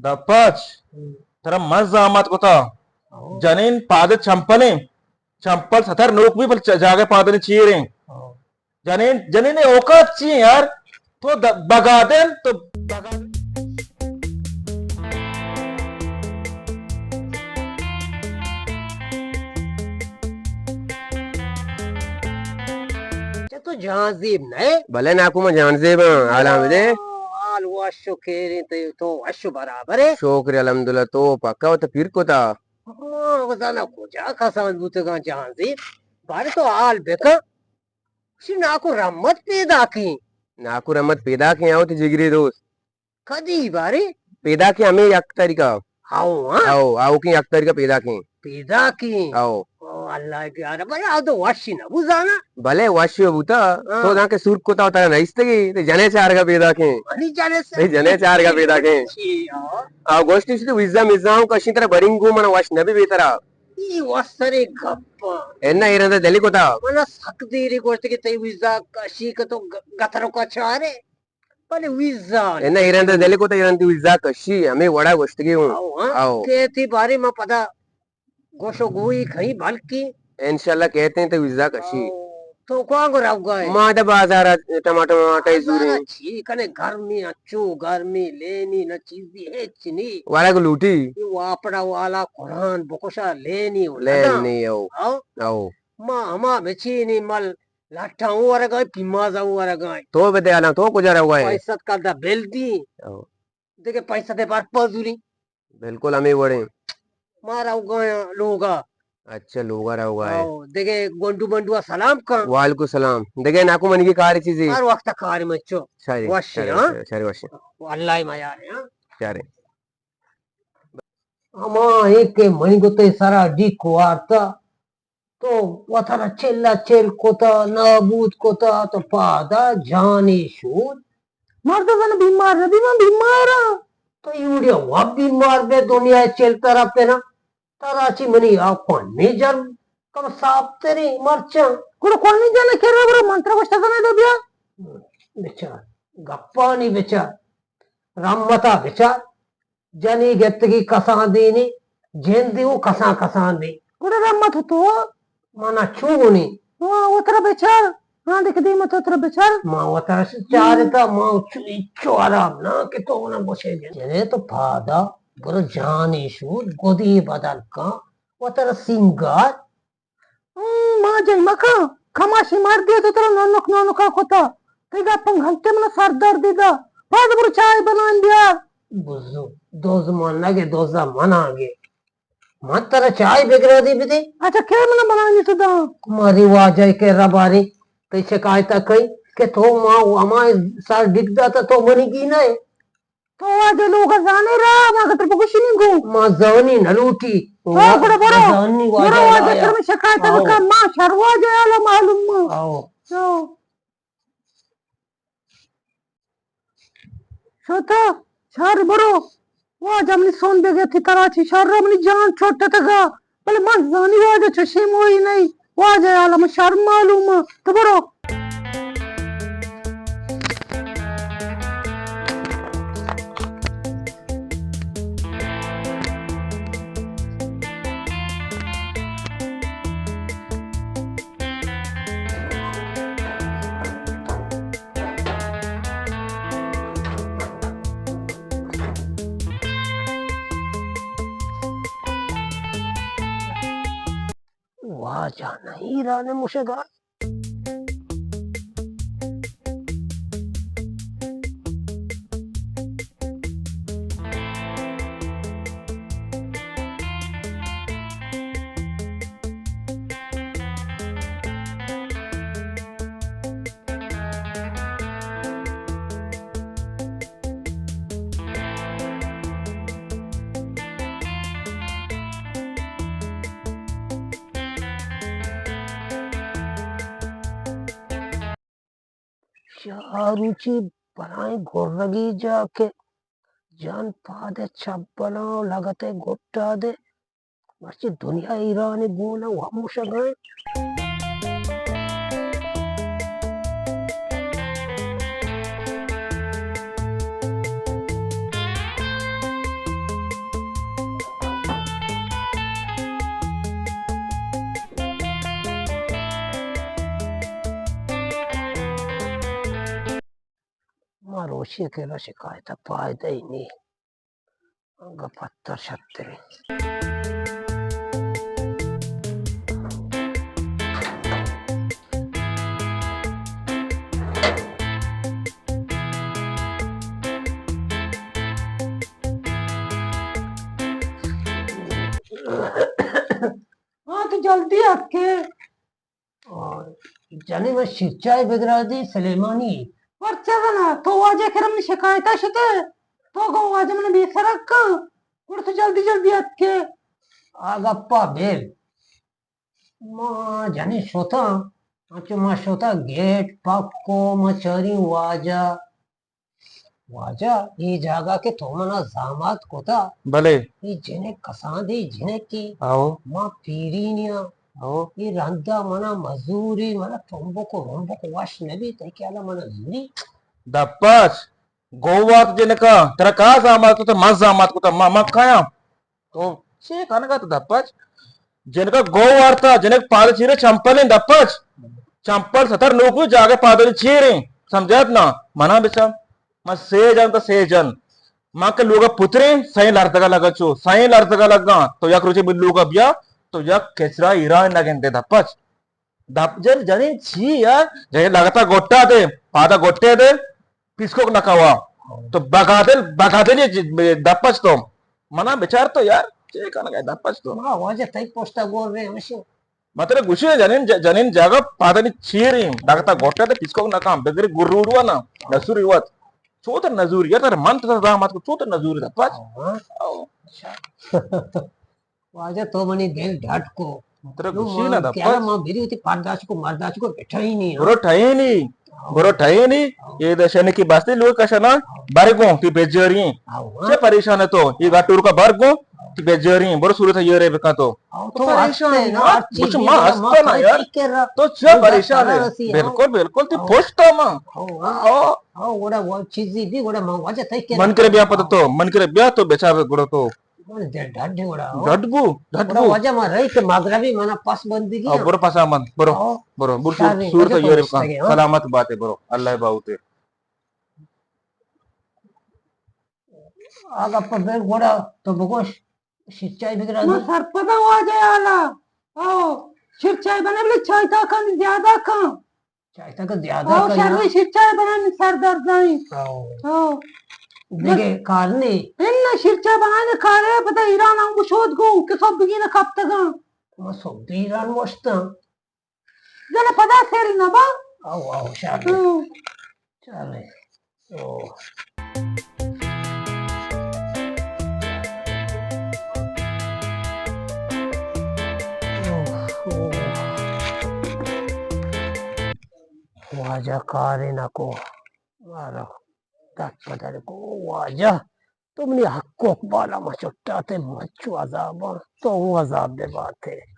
دپچ، ہم۔ ترا من زامات کتا۔ ہاں۔ جنین پاد چمپلیں، چمپل ستر نوک بی، بل چ-، جاگہ پادنی چیریں۔ ہاں۔ جنین، جنین اوقات چی یار؟ تو د-، بگادن، تو بگادن۔ چہ تو جہانزیب نہ ئے؟ بلے ناکو، من جہانزیب آں، حالاں بدے۔ حال وش و کیریں، تو، تو وش و برابر ئے۔ شکر الحمدللہ، تو پکا و تو پیر کتا۔ ما گزانا کجا کسان بوتگاں جہانزیب؟ بارے تو حال بکن۔ شی ناکو رحمت پیداکیں۔ ناکو رحمت پیداکیں، او تی جگری دوست۔ کدی بارے؟ پیداکیں ہمے یک تاریخا۔ ہاؤ، ہاں؟ ہاؤ، آؤکیں یک تاریخا پیداکیں۔ پیداکیں؟ ہاؤ۔ او اللہ بیارا، بلے آ تو وشی نہ بو زانا۔ بلے وشی بوتا، ہاں۔ تو دانکہ سور کتا و ترا نئیستگی، تے جنے چارگا پیداکیں۔ منی جنے سے؟ تے جنے چارگا پیداکیں۔ چی، ہاں۔ آ گوشتی شتی ویزا میزا ہوں کشی ترا برنگو من وش نبی بیترا۔ ای وسرے گپا۔ انا ایران دلی کتا۔ منا سک دیری گوشت کہ تئی ویزا کشی کہ تو گ-، گترو کا چارے۔ بلے ویزا نہ۔ انا ایران دے دلے کو تو ایران دی ویزا کشی، ہمیں وڑا گوشتگی ہوں۔ آؤ، ہاں۔ آؤ۔ کہتی بارے ما پدا گوشو گوئی کہیں بلکی۔ انشاءاللہ کہتے ہیں تو ویزا کشی۔ آؤ۔ تو کواں گو روگا ئے؟ ما دا بازار ٹماٹر، ٹماٹر بازار زوریں۔ چی کنے گرمی، اچو گرمی، لینی نہ چیزی ہچ نی۔ والا کو لوٹی۔ یہ واپڑا والا قرآن بکشا لینی ہو لین لگا۔ نہیں ہو۔ آؤ۔ آؤ۔ ما ہما بچینی مل لٹا ہوں ورگا، پیمازا ہوں ورگا۔ تو بدے حالاں، تو کجا روگا ئے؟ پیسہ کدا بل دی۔ او۔ دگہ پیسہ دے بر پزوری۔ بالکل ہمیں وڑیں۔ ما روگا لوگا۔ اچھا، لوگا روگا ئے۔ او، دگہ گونڈو بنڈو سلام کن۔ وعلیکم السلام۔ دگہ ناکو منی کی کار چیزی۔ ہر وقت کار مچو۔ شاری، وش، شاری، ہاں؟ شاری، شاری وش۔ اللہ ما یار، ہاں؟ شاری۔ ہما ایک کہ منی گتے سرا ڈیک وارتا۔ تو وترا چل ء چل کتا، نابود کتا، تو پادا جانے شود۔ مرد زن بیمار نبی، من بیمار آں۔ تو ایوڑیا وت بیمار بے، دنیا چل طرف نا۔ ترا چی منی آ کوانی جن کم صاف تری مرچاں۔ گڑا کوانی جن کرا برو، من ترا گوشتا زن دو بیا۔ بچار، گپانی بچار، رحمتا بچار۔ جنی گپتگی کسان دینی، جندی و کسان کسان دی۔ گڑا رحمت تو؟ منا چونی؟ وا، وترا بچار۔ ہاں، دیکھ دیما تو ترا بچار۔ ما وترا چارتا، ما چو، چو عرب نا کہ تو منا گوشے جن۔ جنے تو پادا، برو جانی شود، گدی بدل کن، وترا سینگار۔ ہم، ما جئی مکن، کماشی مردے تو ترا ننک ننکا کتا۔ تئی گپاں گھنٹے منا سر درد دا۔ پاد برو چائے بنائیں بیار۔ بزو، دوز من نگے، دوزا منا گے۔ من ترا چائے بگرا دی بدے۔ اچھا، کے منا بنائیں تو دا؟ ماری واجہ کے رباری، تئی شکایتا کئی کہ تو ما ہما سر ڈگ داتا تو منی گی نہ۔ تو واجہ لوگ زانے را، ما گتر بگوشی نہیں گو۔ ما زانی نہ لوٹی۔ تو گڑا برو۔ زانی واجہ برو واجہ لایا۔ تر میں شکایت آؤ۔ بکا، ما شر واجہ آلا معلوم ما۔ آؤ۔ تو۔ شتا، شر برو۔ واجہ منی سون بگتی ترا چی شر منی جان چھوٹتگا۔ بلے من زانی واجہ چشیں موئی نئی، واجہ عالم شر معلوم، تو برو۔ واجہ نہ ایران مشگا۔ شاروچی بلائیں گرگی جا کہ جان پاد ء چبلاں و لگت ء گٹا دے۔ مرچی دنیا ایران ء گون ء و ہموشگاں۔ ما روشی ءَ کرا شکایت ءَ پائدہ ئے نی۔ انگہ پتر شتریں۔ ہاں، تو جلدی اتکے۔ آ، جنی من شیرچائے بگرادی سلیمانی۔ پرچہ زنا، تو واجہ کرا منی شکایتا شتے، تو گوں واجہ من بے سرگ کن، گڑا تو جلدی جلدی اتکے۔ آ گپا بیل۔ ما جنی شتاں، انچو ما شتاں گیٹ پک کو، ما چاریں واجہ واجہ، اے جاگہ کہ تو منا زامات کتا، بلے۔ اے جنک کسان دے جنکے۔ آؤ۔ ما پیری نیاں۔ آؤ۔ اے رندا منا مزوری، منا تمبک و رمبک وش نبی، تئی خیالا منا زوری۔ دپچ، گو وارت جنکا، ترا کا زامات کتا، من زامات کتا، ما، ما کایاں؟ تو چے کنگا تو دپچ؟ جنکا گو وارتا، جنک پاد چیرے چمپلیں دپچ۔ چمپل ستر نوکو جاگہ پادانی چیریں۔ سمجھات نا؟ منا بچم۔ من سے جن تا سے جن۔ من کہ لوگا پتریں، سئیں لرزگا لگا چو۔ سئیں لرزگا لگا۔ تو یک روچے من لوگا بیا، تو یک کچرا ایران نگندے دپچ۔ دپ جن، جنین چی یار؟ جنین لگتا گٹا دے، پادا گٹے دے، پیسکوک نکوا۔ تو بگادل، بگادل یہ ج-، دپچ تو۔ منا بچار تو یار، چے کنگا دپچ تو؟ ما واجہ تئی پشتا گور رے ہمشی۔ مطلب گوشی جنین ج-، جنین جاگہ پادانی چیریں، لگتا گٹا دے پیسکوک نکام، بگری گروڑوا نا، نسوری وت۔ چوتر نزوری، یار تر من تو زامات کو چوتر نزوری دپچ۔ ہاں۔ او۔ واجہ تو منی دل ڈٹ کو۔ ترا نو گوشی ما نا دپچ۔ ما بری وتی پرداش کو مرداش کو بٹھائی نہیں، ہاں۔ برو ٹھائی نہیں۔ ہاں۔ برو ٹھائی نہیں۔ ہاں۔ یہ دشنے کی باستے لوگ کشنا۔ ہاں۔ برگوں تی بجرین۔ ہاں۔ چے پریشان ہے تو؟ یہ گاٹور کا برگوں تی بجرین۔ برو صورت یہ رے بکا تو۔ ہاں، تو تو پریشان ہستے ہے نا، نا۔ ہر چیز کچھ بھی ما بولا، ما ہستا نا کھائی یار۔ چیک کر رہا۔ تو چے تو پریشان ہے؟ رسی، ہاں۔ بالکل، بالکل، تی ہاں۔ پوچھتا ما۔ ہاں، ہاں۔ ہاں۔ ہاں، گوڑا وہ چیزی بھی، گوڑا ما واجہ تئی کر من کرے بیا پتہ تو، من کرے بیا تو بیچارہ گوڑا تو۔ من دل ڈڈ گڑا، ہو۔ ڈڈ بو، ڈڈ گڑا بو۔ واجہ ما رہی کہ مغربی منا پس بندگی او، ہے۔ برو پسا بند، برو، ہو۔ برو، برو شاہ صورت، نہیں، صورت برو یوری بکا۔ سلامت باتے، برو، اللہ باوتے۔ آگا پہ بے گڑا تو بگوش، شیرچائی بگرا ما دے۔ سرپدا واجہ آلا۔ او، شیرچائی بنا بلے چائے تا کن زیادہ کن۔ چائے تک زیادہ او، کنا۔ شر شیرچا بنانی سر درد نہیں۔ او۔ او۔ دیگه کار نہیں۔ ان شیرچا بنانی کار ہے، پتہ ایران ہم گشود گو، کہ سب بگینا کپتگاں۔ ما سب ایران مشتاں۔ جنا پدا سیری نبا۔ او، او، شر۔ او۔ چلے۔ او۔ او، او۔ واجہ کارے نہ کو، مارا دپ پدر کو، واجہ تو منی حق و اقبالا ما چٹاتے، من چو عذاباں، تو ہوں عذاب بباتے۔